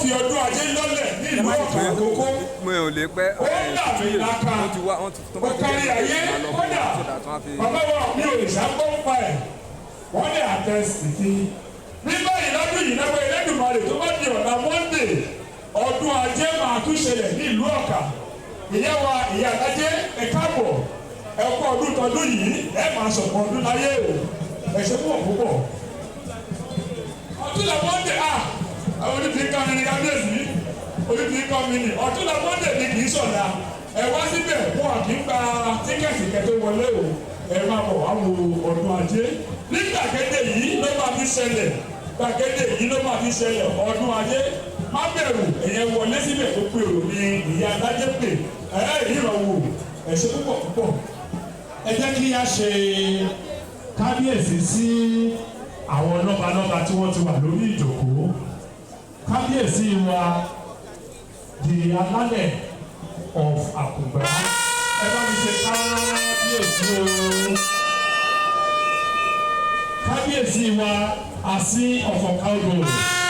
fi ọdún ajé lọ́lẹ̀ ní ìlú Ọ̀kà Àkókó. Mi ò lè pẹ́. Ó dàbí laka. Wọ́n ti wá, wọ́n ti tó Ó bá ti kárí dé ayé. máa lọ Kódà so that wọ́n á fi. Bàbá wa mi ò lè ṣàgbọ́n pa ẹ̀, wọ́n lè àtẹ̀sí kí. Ní báyìí, lọ́dún yìí, lọ́wọ́ Ẹlẹ́dùmarè, tó bá di ọ̀la Monday, ọdún ajé máa tún ṣẹlẹ̀ ní ìlú Ọ̀kà. Ìyá wa, ìyá alájẹ, ẹ káàbọ̀, ẹ kú ọdún tọdún yìí, ẹ máa sọ̀kọ̀ ọdún láyé o. Ẹ ṣe púpọ̀ púpọ̀. Ọ̀túnla Monday, ah, àwọn oní ti ń kọ́ mi ní kábíyèsí, oní ti ń kọ́ mi ní ọ̀túnla Monday ní kì í sọ̀la. Ẹ wá síbẹ̀, wọn kì í gba ticket kẹ́ tó wọlé o. Ẹ máa bọ̀ wá wo ọdún ajé ní gbàgede yìí ló máa fi ṣẹlẹ̀. Gbàgede yìí ló máa fi ṣẹlẹ̀, ọdún ajé. Má bẹ̀rù, ẹ̀yẹ wọlé síbẹ̀ tó pé èrò ní ìyá adájẹ́ pè ẹ̀ ìrànwọ́. Ẹ ṣe púpọ̀ púpọ̀. Ẹ jẹ́ kí a ṣe kábíyèsí sí àwọn lọ́balọ́ba tí wọ́n ti wà lórí ìjòkó. Kábíyèsí wa, the Alálẹ̀ of Àkùngbá, ẹ bá mi ṣe kábíyèsí o. Kábíyèsí wa, Àsín of Ọ̀kà-Odò,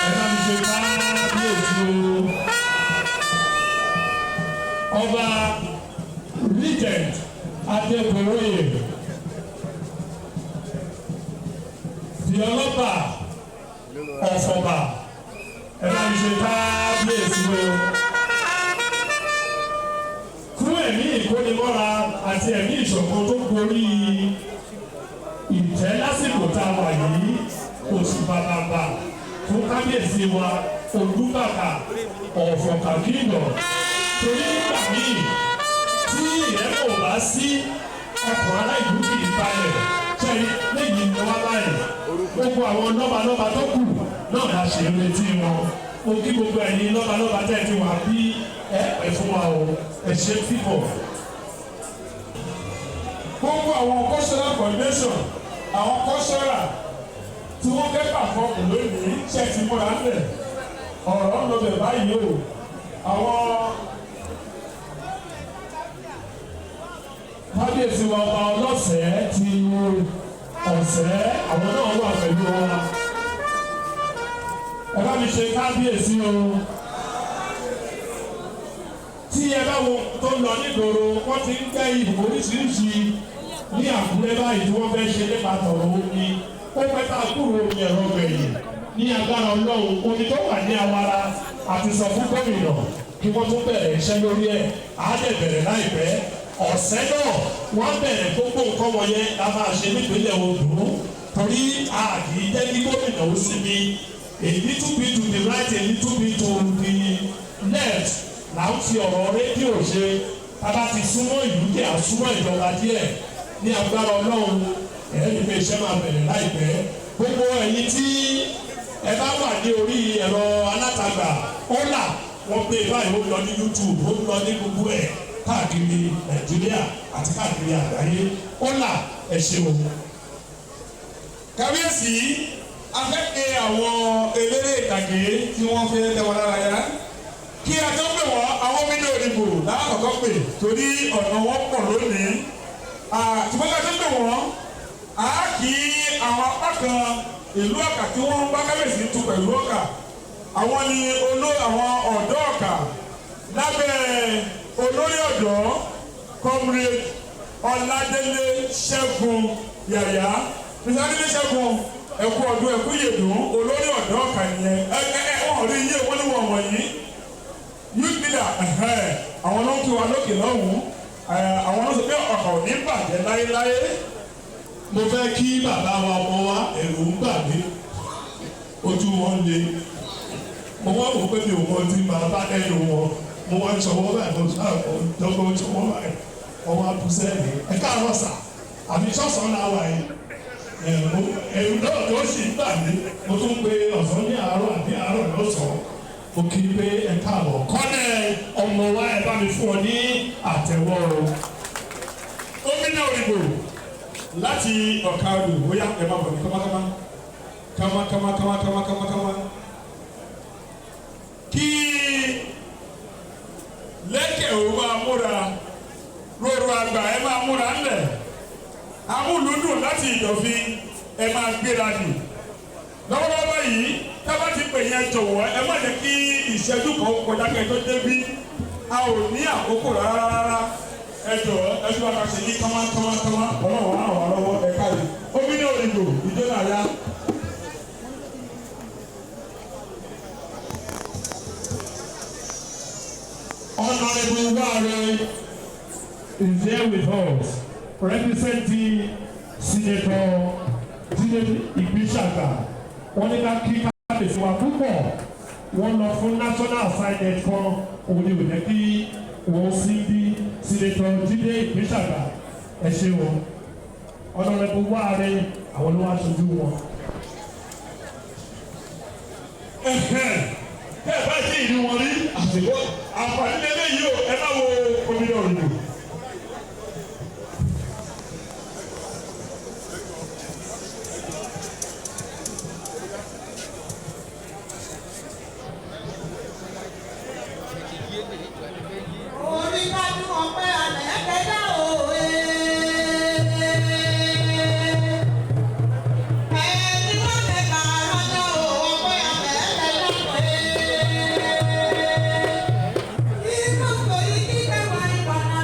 ẹ bá mi ṣe kábíyèsí o. Ọba Regent Adébóyè, the Ọlọ́ba of Ọ̀bà, ẹ bá mi ṣe kábíyèsí o. Fún ẹ̀mí ìkónimọ́ra àti ẹ̀mí ìṣọ̀kan tó gorí ìtẹ́ lásìkò tá a wà yìí, oṣù bàbàbà fún kábíyèsí wa, Olúbàkà of Ọ̀kà Kingdom, torí nígbà míì tí ìrẹ́pọ̀ ò bá sí, ọkàn ará ìlú kì í balẹ̀. Sẹ́yìn lẹ́yìn ni wá báyìí, gbogbo àwọn lọ́balọ́ba tó kù náà la ṣe ń retí wọn. Mo kí gbogbo ẹ̀yin lọ́balọ́ba tẹ́ ẹ ti wà bí ẹ pẹ́ fún wa o. Ẹ ṣe fífọ̀. Gbogbo àwọn cultural foundation, àwọn cultural tí wọ́n fẹ́ perform lónìí, ṣe ti múra ńlẹ̀? Ọ̀rọ̀ ń lọ bẹ̀ báyìí o. Àwọn Kábíyèsí wa, ọba ọlọ́sẹ̀ẹ́ ti ọ̀sẹ̀, àwọn náà wà pẹ̀lú wa. Ẹ bá mi ṣe kábíyèsí o. Tí ẹ bá wo tó ń lọ nígboro, wọ́n ti ń gbẹ́ ihò oríṣiríṣi ní Àkúrẹ́ báyìí tí wọ́n fẹ́ ṣe nípa tọ̀rọ̀ omi. Ó pẹ́ tá a kúrò omi ẹ̀rọ gbẹ̀yìn. Ní agbára Ọlọ́run, omi tó wà ní Awara, àti sọ fún gómìnà kí wọ́n tún bẹ̀rẹ̀ iṣẹ́ lórí ẹ̀, á dẹ̀ bẹ̀rẹ̀ láìpẹ́. Ọ̀sẹ̀ náà wọ́n bẹ̀rẹ̀. Gbogbo nǹkan wọ̀nyẹn la máa ṣe nípínlẹ̀ Ondo, torí a kì í jẹ́ kí gómìnà ó sinmi. A little bit to the right, a little bit to the left là ń fi ọ̀rọ̀ rédíò ṣe. Tá a bá ti súnmọ́ ìlú díẹ̀, à súnmọ́ ìjọba díẹ̀. Ní agbára Ọlọ́run, ẹ̀ẹ́dì pé iṣẹ́ máa bẹ̀rẹ̀ láìpẹ́. Gbogbo ẹ̀yin tí ẹ bá wà ní orí ẹ̀rọ alátagbà, ọ̀là wọ́n gbé báyìí, ó lọ ní YouTube, ó lọ ní gbogbo ẹ̀ káàkiri Nàìjíríà àti káàkiri àgbáyé. Ọ̀là, ẹ ṣeun. Kábíyèsí, a fẹ́ pe àwọn eléré ìtàgé tí wọ́n fẹ́ tẹ́ wọn lára yá. Kí a tó pè wọ́n, àwọn mílíọ̀nù òdìbò lákọ̀ọ́kọ́ pè, torí ọ̀nà wọn pọ̀ lónìí. Ṣùgbọ́n ká tó pè wọ́n, a kì í àwọn apá kan ìlú Ọ̀kà tí wọ́n ń bá kábíyèsí tu pẹ̀lú Ọ̀kà. Àwọn ni àwọn ọ̀dọ́ Ọ̀kà lábẹ́ olórí ọ̀dọ́, Comrade Ọládélé Ṣẹ́gun Yàyà. Ọládélé Ṣẹ́gun, ẹkú ọdún, ẹkú yèdùn. Olórí ọ̀dọ́ Ọ̀kà nìyẹn. Ẹ ẹ ẹ wọ́n rí iye wọ́n ní wọ́n wọ̀nyí, youth leader. Àwọn ló ń kí wa lókè lọ́hùn-ún. Àwọn ló sọ pé Ọ̀kà ò ní bàjẹ́ láéláé. Mo fẹ́ kí bàbá wa, ọmọ wa, ẹ̀rù ń bà mí, ojú wọn le. Mo wá wò pé mi ò mọ tí màá bá lẹ́nu wọn. Mo wá ń sọwọ́ báyìí, mo sọ àwọn dọ́gbọ́n sọwọ́ báyìí, wọ́n wá bu sẹ́ẹ̀lì. Ẹ káàárọ̀ sà, àbí sọ̀sán náà wà yìí? Ẹ̀rù náà tó sì ń bà mí, mo tún pe ọ̀sán ní àárọ̀ àbí àárọ̀ lọ́sàn-án. Mo kí i pé ẹ káàbọ̀, kọ́lẹ̀ ọmọ wa. Ẹ bá mi fún ọ ní àtẹ̀wọ́ o. Gómìnà òyìnbó láti Ọ̀ka Odò, bóyá ẹ máa bọ̀ ní kámákámá kámákámá kámákámá kámákámá kí lẹ́kẹ̀ ó máa múra róró àgbà, ẹ máa múra ńlẹ̀. Amúlùúdùn láti Ìdọ̀fin, ẹ máa gbéra dì lọ́wọ́lọ́wọ́ báyìí. Tábà ti pè èèyàn jọ̀wọ́, ẹ má jẹ́ kí ìṣẹ́jú kan kọjá kẹ́ tó débí. A ò ní àkókò rárá rárá. Ẹ jọ̀ọ́, ẹ tún bá ká ṣe ní kánmá kánmá kánmá. Ọlọ́run á ràn wá lọ́wọ́. Ẹ káre. Omi ní òrìgbò ìjọ náà yá. Honorable Ware is here with us, representing Senator Jide Ìgbísàgbà. Wọ́n ní ká kí kábíyèsí wa púpọ̀. Wọ́n lọ fún national assignment kan, òun ni ò jẹ́ kí wọ́n sí bí. Senator Jide Ìgbísàgbà, ẹ ṣé o. Honorable Ware, àwọn ló wá ṣojú wọn. Tẹ́ ẹ bá sí ìlú wọn rí àsìkò àǹfààní lélẹ́yìí o. Ẹ má wo omi ní òrìgbò. Orí bá dún ọpẹ́ alẹ́ kẹjá òwe. Ẹni wọ́n mẹ́ta rọ́jò ọpẹ́ alẹ́ kẹjá òwe. Inú kò yí kí kẹwàá ìwà náà.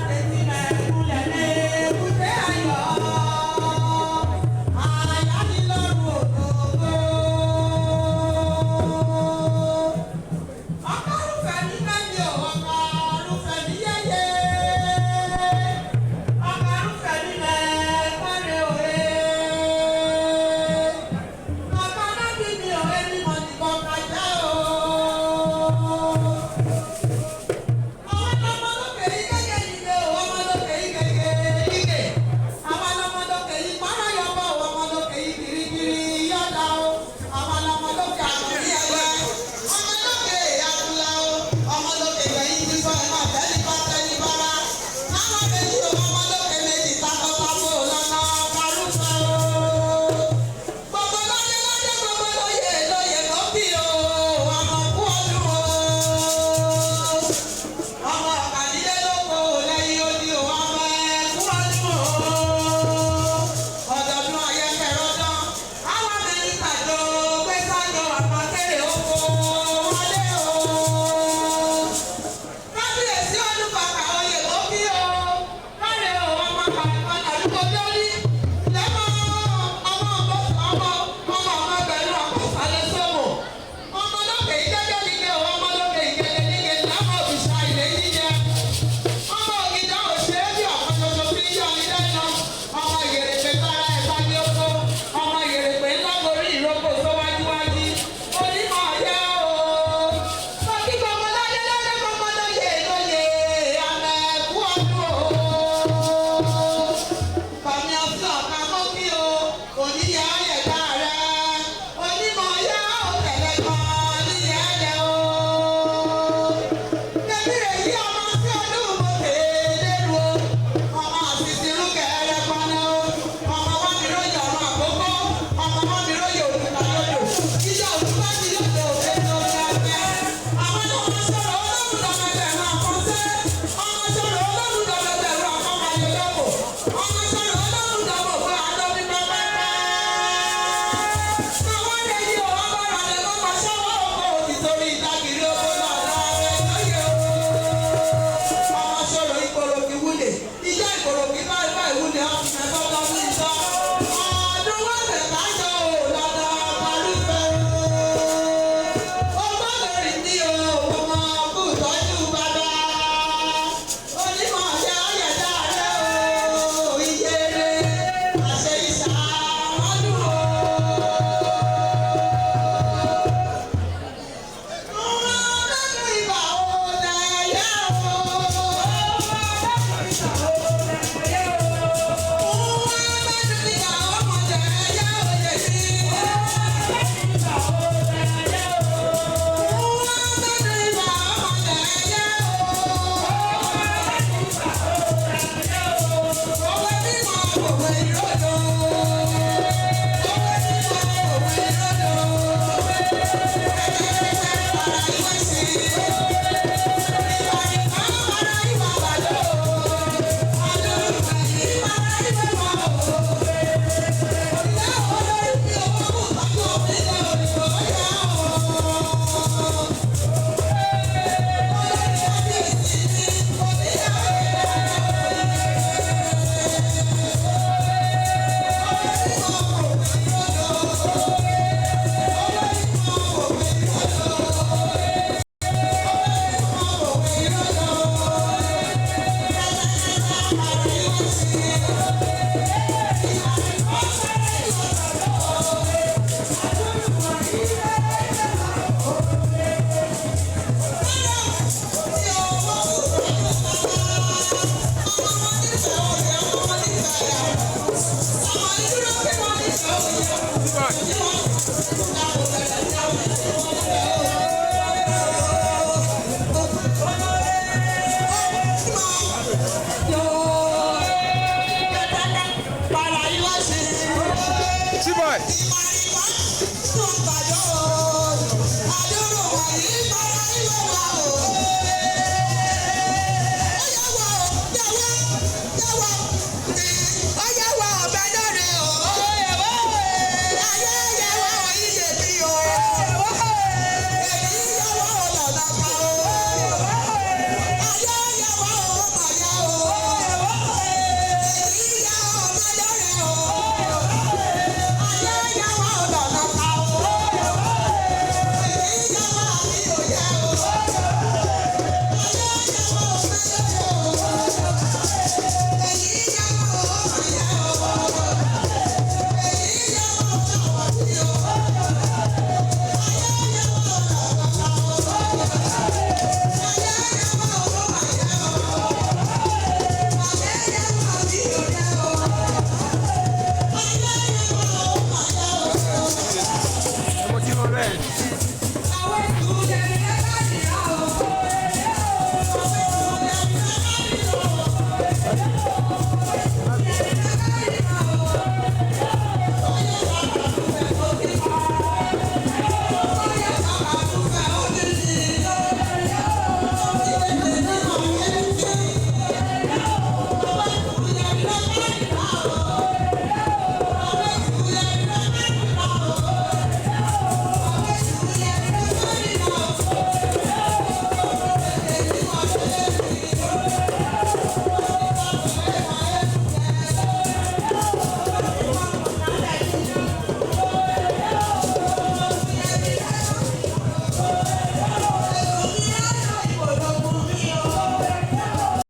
Thank you.